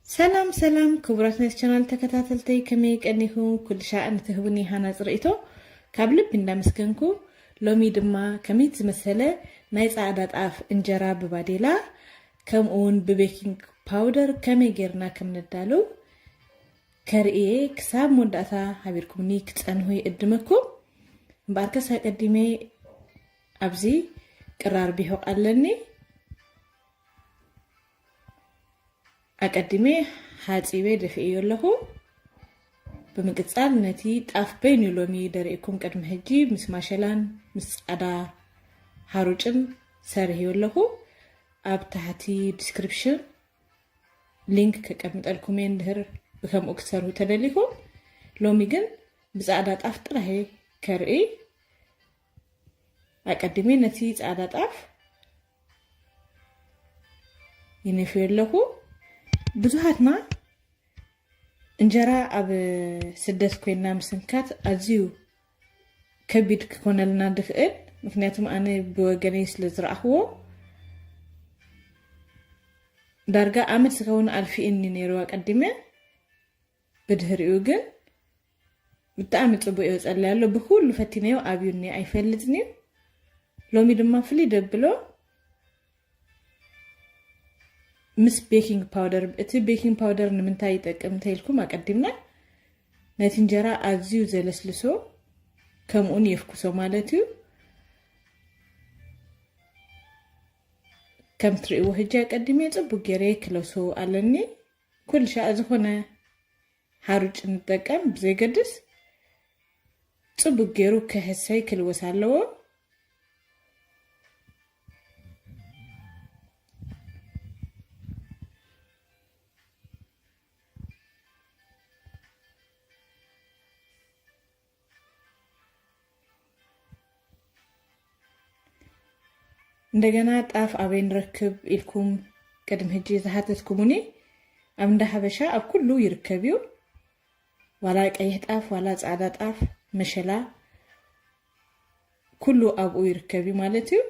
ሰላም ሰላም ክቡራት ናይ ቻናል ተከታተልተይ፣ ከመይ ቀኒኹም? ኩሉ ሻዕ ንትህቡኒ ሃናፂ ርእይቶ ካብ ልቢ እንዳመስገንኩ፣ ሎሚ ድማ ከመይ ዝመሰለ ናይ ፃዕዳ ጣፍ እንጀራ ብባዴላ ከምኡ እውን ብቤኪንግ ፓውደር ከመይ ጌርና ከም ነዳሉ ከርእየ ክሳብ መወዳእታ ሓቢርኩምኒ ክፀንሑ ይእድመኩም። እምበኣርከስ ኣቀዲመ ኣብዚ ቅራር ቢሑቕ ኣለኒ። ኣቀዲመ ሓፂበ ደፊእዮ ኣለኹ። ብምቅፃል ነቲ ጣፍ በይኑ ሎሚ ደሪእኩም ቅድሚ ሕጂ ምስ ማሸላን ምስ ፃዕዳ ሓሩጭን ሰርህዮ ኣለኹ። ኣብ ታሕቲ ዲስክሪፕሽን ሊንክ ከቀምጠልኩም እየ እንድህር ብከምኡ ክትሰርሁ ተደሊኹም። ሎሚ ግን ብፃዕዳ ጣፍ ጥራይ ከርኢ። ኣቀዲመ ነቲ ፃዕዳ ጣፍ ይነፍዮ ኣለኹ። ብዙሃትና እንጀራ ኣብ ስደት ኮይንና ምስንካት ኣዝዩ ከቢድ ክኾነልና ድኽእል፣ ምክንያቱም ኣነ ብወገነይ ስለ ዝረኣኽዎ ዳርጋ ኣመት ዝኸውን ኣልፊእኒ ነይሩ ኣቀዲመ። ብድህሪኡ ግን ብጣዕሚ ጽቡቅ ይወጸለይ ኣሎ። ብኩሉ ፈቲነዮ ኣብዩኒ ኣይፈልጥን እዩ። ሎሚ ድማ ፍልይ ደብሎ ምስ ቤኪንግ ፓውደር፣ እቲ ቤኪንግ ፓውደር ንምንታይ ይጠቅም እንተኢልኩም ኣቀዲምና ነቲ እንጀራ ኣዝዩ ዘለስልሶ ከምኡን የፍኩሶ ማለት እዩ። ከም ትርእይዎ ሕጂ ኣቀዲመ ጽቡቅ ገይረ ክለሶ ኣለኒ። ኩሉ ሻዕ ዝኾነ ሓሩጭ ንጠቀም ብዘይገድስ ጽቡቅ ገይሩ ክሕሰይ ክልወስ ኣለዎ። እንደገና ጣፍ ኣበይ ንረክብ ኢልኩም ቅድሚ ሕጂ ዝሓተትኩሙኒ፣ ኣብ እንዳ ሓበሻ ኣብ ኩሉ ይርከብ እዩ። ዋላ ቀይሕ ጣፍ፣ ዋላ ጻዕዳ ጣፍ፣ መሸላ፣ ኩሉ ኣብኡ ይርከብ እዩ ማለት እዩ።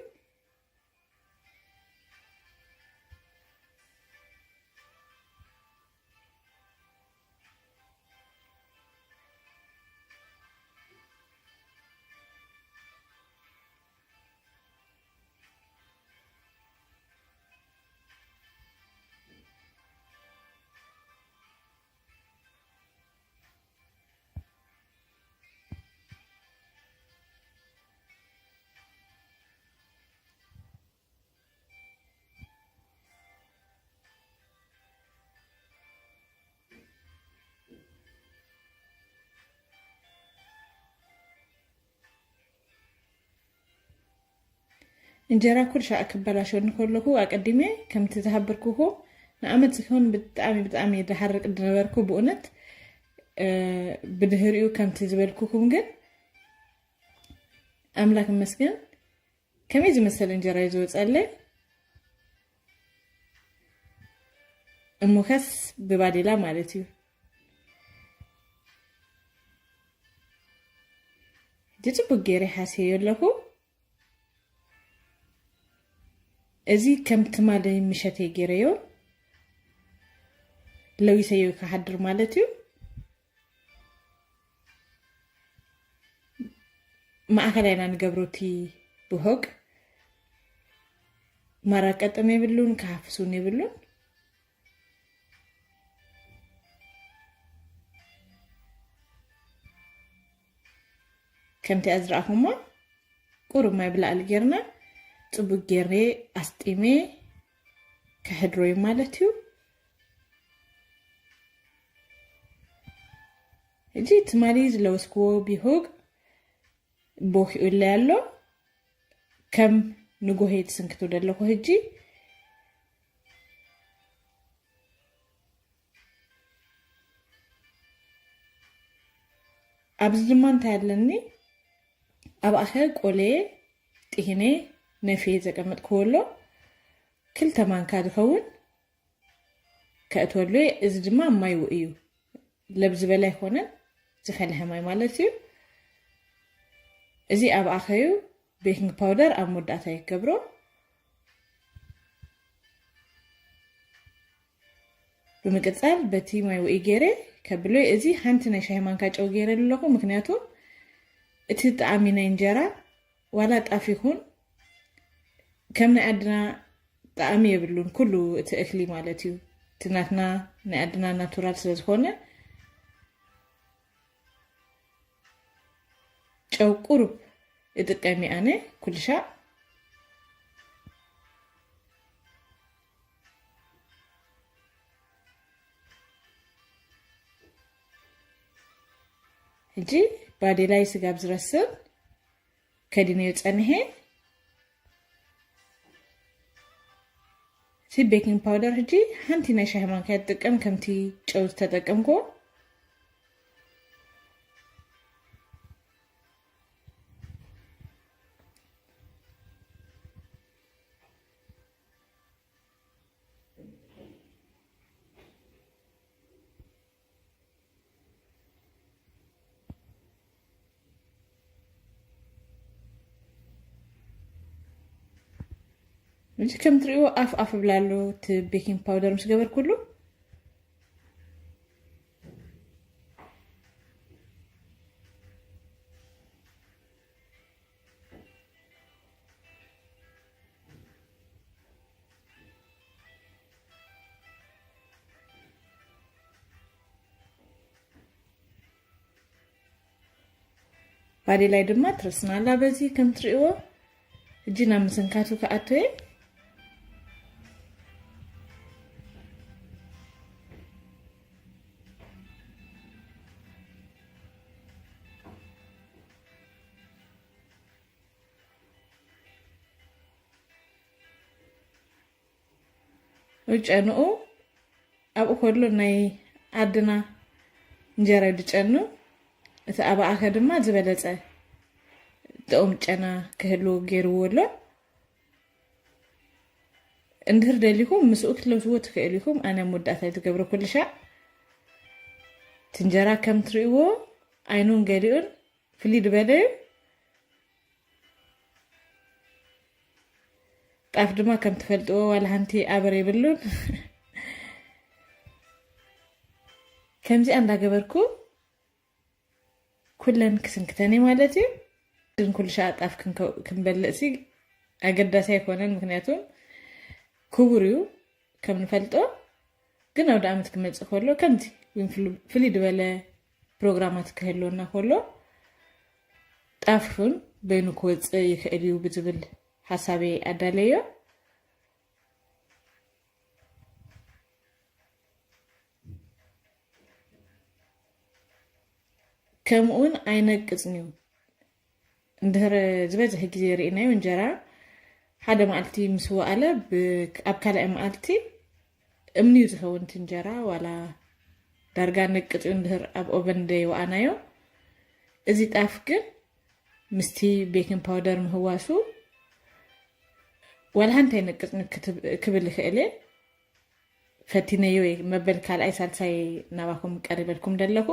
እንጀራ ኩሉ ሻዕ ክበላሸኒ ከለኹ ኣቀዲመ ከምቲ ዝሃበርኩኹም ንኣመት ዝኸውን ብጣዕሚ ብጣዕሚ እየ ዝሓርቅ ዝነበርኩ ብእውነት። እ፣ ብድህሪኡ ከምቲ ዝበልኩኹም ግን ኣምላክ ይመስገን ከመይ ዝመሰለ እንጀራ እዩ ዝወፀለይ። እሙኸስ ብባዴላ ማለት እዩ። ሕጂ ጽቡቅ ገይረ ሓስየዮ ኣለኹ። እዚ ከም ትማሊ ምሸተይ ገይረዮ ለዊሰዮ ክሓድር ማለት እዩ። ማእኸላይ ኢና ንገብሮ እቲ ብሆቅ ማራ ቀጥም የብሉን፣ ክሃፍሱን የብሉን። ከምቲ ኣዝረኣኹሞ ቁሩብ ማይ ብላዕሊ ጌርና ጽቡቅ ጌሬ ኣስጢሜ ከሕድሮ እዩ ማለት እዩ። ሕጂ ትማሊ ዝለወስክዎ ቢሆግ ቦኺኡለይ ኣሎ። ከም ንጎሄ ትስንክቱ ዘለኹ ሕጂ። ኣብዚ ድማ እንታይ ኣለኒ? ኣብ ኣኸ ቆሌ ጢሂነ ነፌ ዘቀመጥክዎ ኣሎ። ክልተ ማንካ ዝኸውን ከእትወሉ እየ። እዚ ድማ ማይ እዩ። ለብ ዝበለ ኣይኮነን፣ ዝፈለሐ ማይ ማለት እዩ። እዚ ኣብ ኣኸዩ ቤኪንግ ፓውደር ኣብ መወዳእታ ይገብሮ። ብምቅጻል በቲ ማይ ውዒ ገይረ ከብሎ። እዚ ሓንቲ ናይ ሻሂ ማንካ ጨው ገይረ ኣለኹ፣ ምክንያቱ እቲ ጣዕሚ ናይ እንጀራ ዋላ ጣፍ ይኹን ከም ናይ ዓድና ጣዕሚ የብሉን፣ ኩሉ እቲ እኽሊ ማለት እዩ። እቲ ናትና ናይ ዓድና ናቱራል ስለ ዝኾነ ጨው ቁሩብ እጥቀም እየ ኣነ ኩልሻዕ። ሕጂ ባዴላይ ስጋብ ዝረስን ከዲነዮ ጸኒሐ። እቲ ቤኪንግ ፓውደር ሕጂ ሓንቲ ናይ ሻሂ ማንካ ትጥቀም፣ ከምቲ ጨው ዝተጠቀምኩ። እዚ ከም ትሪእዎ ኣፍ ኣፍ ብላ ኣሎ፣ እቲ ቤኪንግ ፓውደር ምስ ገበርኩሉ። ባዴላይ ድማ ትረስና ኣላ። በዚ ከም ትሪእዎ ሕጂ ናብ ምስንካቱ ክኣቱ እየ። ጨንኡ ኣብኡ ከሎ ናይ ዓድና እንጀራ እዩ ዝጨኑ። እቲ ኣባኣኸ ድማ ዝበለጸ ጥዑም ጨና ክህልዎ ገይርዎ ኣሎ። እንድህር ደሊኹም ምስኡ ክትለብስዎ ትኽእሉ ኢኹም። ኣነ ኣብ መወዳእታ ዝገብሮ ኩሉ ሻዕ እቲ እንጀራ ከም ትርእይዎ ዓይኑን ገሊኡን ፍልይ ዝበለ እዩ። ጣፍ ድማ ከም ትፈልጥዎ ዋላ ሓንቲ ኣበር የብሉን። ከምዚኣ እንዳገበርኩ ኩለን ክስንክተን እየ ማለት እዩ። ግን ኩሉ ሻዕ ጣፍ ክንከ-፣ ክንበልዕ ሲ ኣገዳሲ ኣይኮነን፣ ምክንያቱ ክቡር እዩ ከም ንፈልጦ። ግን ኣውደ ዓመት ክመጽእ ከሎ ከምዚ እውን ፍሉ-፣ ፍልይ ዝበለ ፕሮግራማት ክህልወና ከሎ ጣፍ እውን በይኑ ክወጽእ ይኽእል እዩ ብዝብል ሓሳበይ ኣዳለዮ። ከምኡውን ኣይነቅጽን እዩ። እንድህር ዝበዝሕ ግዜ ርኢናዮ እንጀራ ሓደ መዓልቲ ምስ ወኣለ ብ-፣ ኣብ ካልኣይ መዓልቲ እምኒ እዩ ዝኸውን እቲ እንጀራ፣ ዋላ ዳርጋ ነቅጽ እዩ እንድህር ኣብ ኦቨን ደይወኣናዮ። እዚ ጣፍ ግን ምስቲ ቤኪንግ ፓውደር ምህዋሱ ዋላ ሓንቲ ኣይነቅጽን ክትብ-፣ ክብል ይኽእል እየ። ፈቲነዮ እየ መበል ካልኣይ ሳልሳይ ናባኹም ቀሪበልኩም ደለኹ።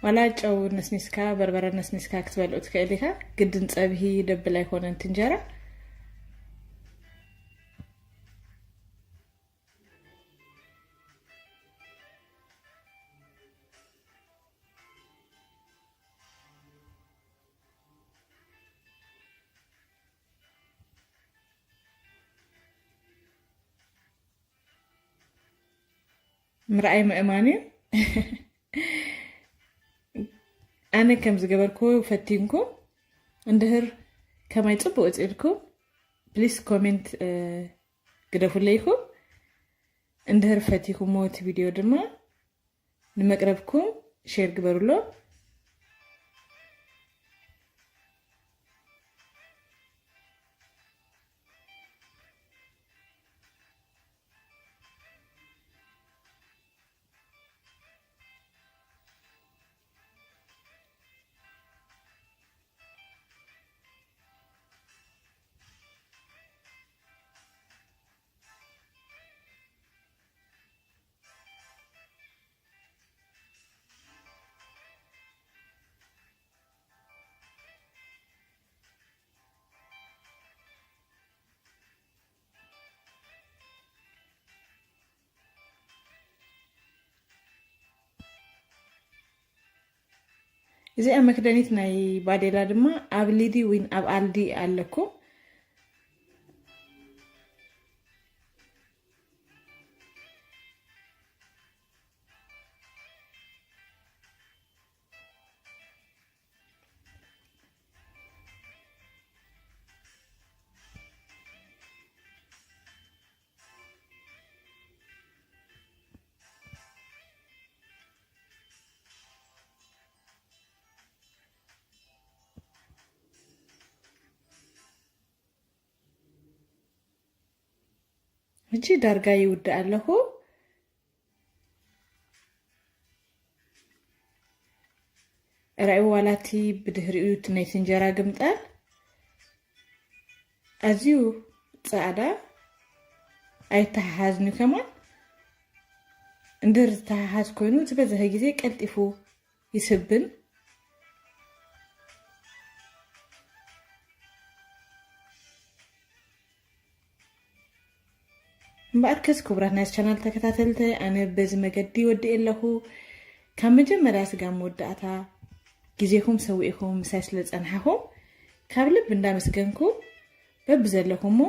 ዋላ ጨው ነስኒስካ፣ በርበረ ነስኒስካ ክትበልዑ ትኽእል ኢኻ። ግድን ጸብሒ ደብል ኣይኮነን እቲ እንጀራ። ምርኣይ ምእማን እዩ። ኣነ ከም ዝገበርኩ ፈቲንኩም እንድህር ከማይ ጽቡቅ ወጺእልኩም ፕሊስ ኮሜንት፣ እ፣ ግደፉለይኩም። እንድህር ፈቲኩሞ እቲ ቪድዮ ድማ ንመቅረብኩም ሼር ግበሩሎ። እዚኣ መክደኒት ናይ ባዴላ ድማ ኣብ ሊዲ ዊን ኣብ ኣልዲ ኣለኩም። ሕጂ ዳርጋ ይውድእ ኣለኹ። ራእይ ዋላቲ ብድሕሪኡ እቲ ናይቲ እንጀራ ግምጣል ኣዝዩ ጻዕዳ ኣይተሓሓዝን እዩ። ከማን እንድር ዝተሓሓዝ ኮይኑ ዝበዝሐ ግዜ ቀልጢፉ ይስብን። እምበኣርከስ ክቡራት ናይ ቻናል ተከታተልተ ኣነ በዚ መገዲ ወዲእ ኣለኹ። ካብ መጀመርያ ስጋብ መወዳእታ ግዜኹም ሰዊእኹም ምሳይ ስለ ጸንሓኹም ካብ ልብ እንዳመስገንኩ በብዘለኹሞ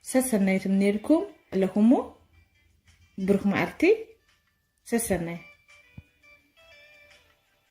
ሰሰናይ ትምነየልኩም ኣለኹሞ ብሩኽ መዓልቲ ሰሰናይ።